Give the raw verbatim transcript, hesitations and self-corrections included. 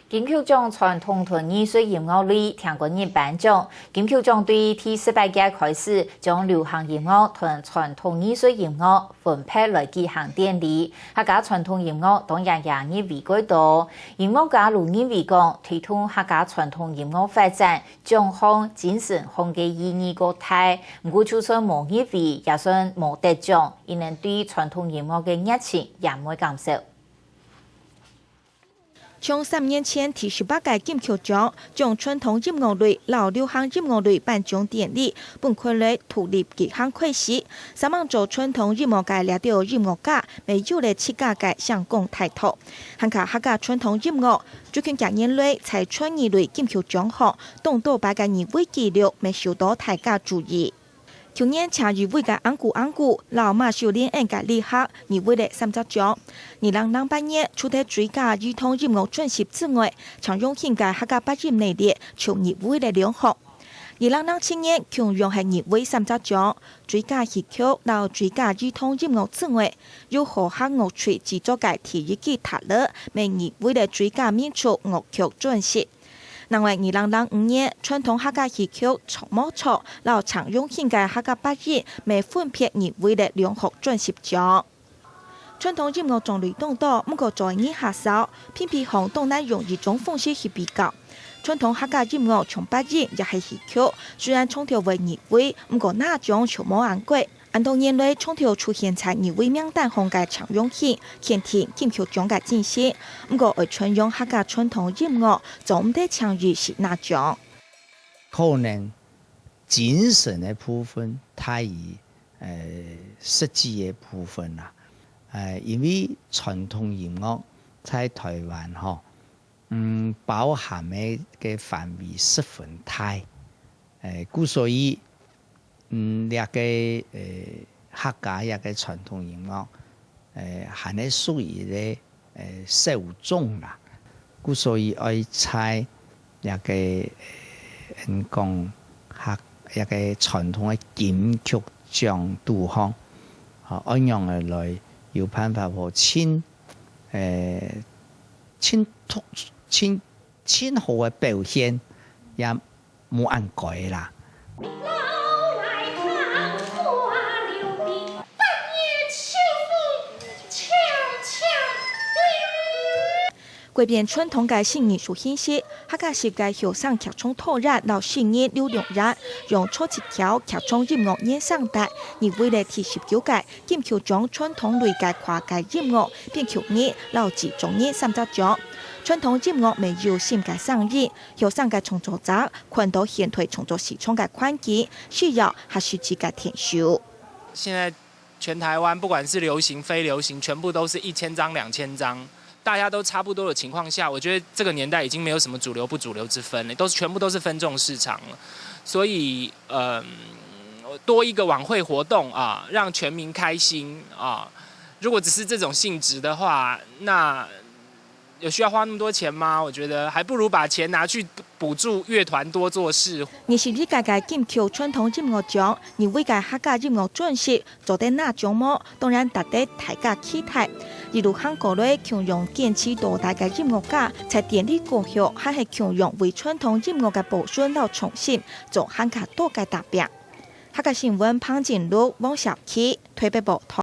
金曲獎傳統同藝術音樂類聽過人頒獎。金曲獎對第十八屆開始將流行音樂同傳統藝術音樂分別來舉行典禮。客家傳統音樂當然也入圍過多。音樂家盧任維講，推動客家傳統音樂發展，獎項精神項个意義過大，毋過就算無入圍，也算無得獎，佢等對傳統音樂个熱情也毋會減少。 從三年前第十八屆金曲獎，將傳統音樂類摎流行音樂類頒獎典禮分開來獨立舉行開始。煞猛做傳統音樂个這兜音樂家，乜有了自家个閃光大道。還較客家傳統音樂，最近幾年來在全語類金曲獎項，當多擺个入圍紀錄，乜受到大家注意。 舊年正入圍个紅姑紅姑摎馬秀蓮恩个禮盒入圍了三隻獎。二零零八年，除忒最佳兒童音樂專輯之外，陳容興个客家八音系列就入圍了兩項。二零零七年，共樣係入圍三隻獎，最佳戲曲摎最佳兒童音樂之外，由和合樂隊製作个第一支塔螺，乜入圍了最佳民族樂曲專輯。 另外，二零零五年，傳統客家戲曲《啄木鳥》摎陳容興个客家八音乜分別入圍了兩項專輯獎。傳統音樂種類當多，毋過做个人較少，偏偏項當難用一種方式去比較。傳統客家音樂像八音也係戲曲，雖然常透會入圍，毋過拿獎就無恁過。 恁多年來，常透出現在入圍名單項个陳容興，肯定金曲獎个精神，毋過愛傳揚客家傳統音樂，做毋得淨係拿獎。可能精神个部分大於，呃，實際个部分啦。呃，因為傳統音樂在台灣吼，嗯，包含个，个範圍十分大。呃，故所以， 嗯，這个，呃，客家這个傳統音樂，呃，還係屬於一个，呃，小眾啦。故所以愛在這个，呃，人講客，這个傳統个金曲獎肚項，吼，愛仰仔來有辦法好盡，呃，盡突，盡，盡好个表現，也 無恁該啦。改變傳統个新藝術形式，客家籍个後生劇場導演摎新人劉良然，用《草蓆橋》劇場音樂原聲帶，入圍了第十九屆 金曲獎傳統類个跨界音樂、編曲藝摎製作藝三隻獎。傳統音樂乜有新个聲音，後生个創作者看到現代創作市場个環境，需要較實際个𢯭手。現在全台灣不管是流行、非流行，全部都是一千張、兩千張，大家都差不多的情况下，我觉得这个年代已经没有什么主流不主流之分了，都是，全部都是分众市场了。所以，嗯，多一个晚会活动啊，让全民开心啊。如果只是这种性质的话，那有需要花那么多钱吗？我觉得还不如把钱拿去补助乐团多做事。二十二屆个金曲傳統音樂獎，入圍个客家音樂專輯做得拿獎無？當然值得大家期待。一路行過來，共樣堅持到底个音樂家，在典禮過後，還係共樣為傳統音樂个保存摎創新，做還較多个打拚。客家新聞彭景祿、汪小琪，台北報導。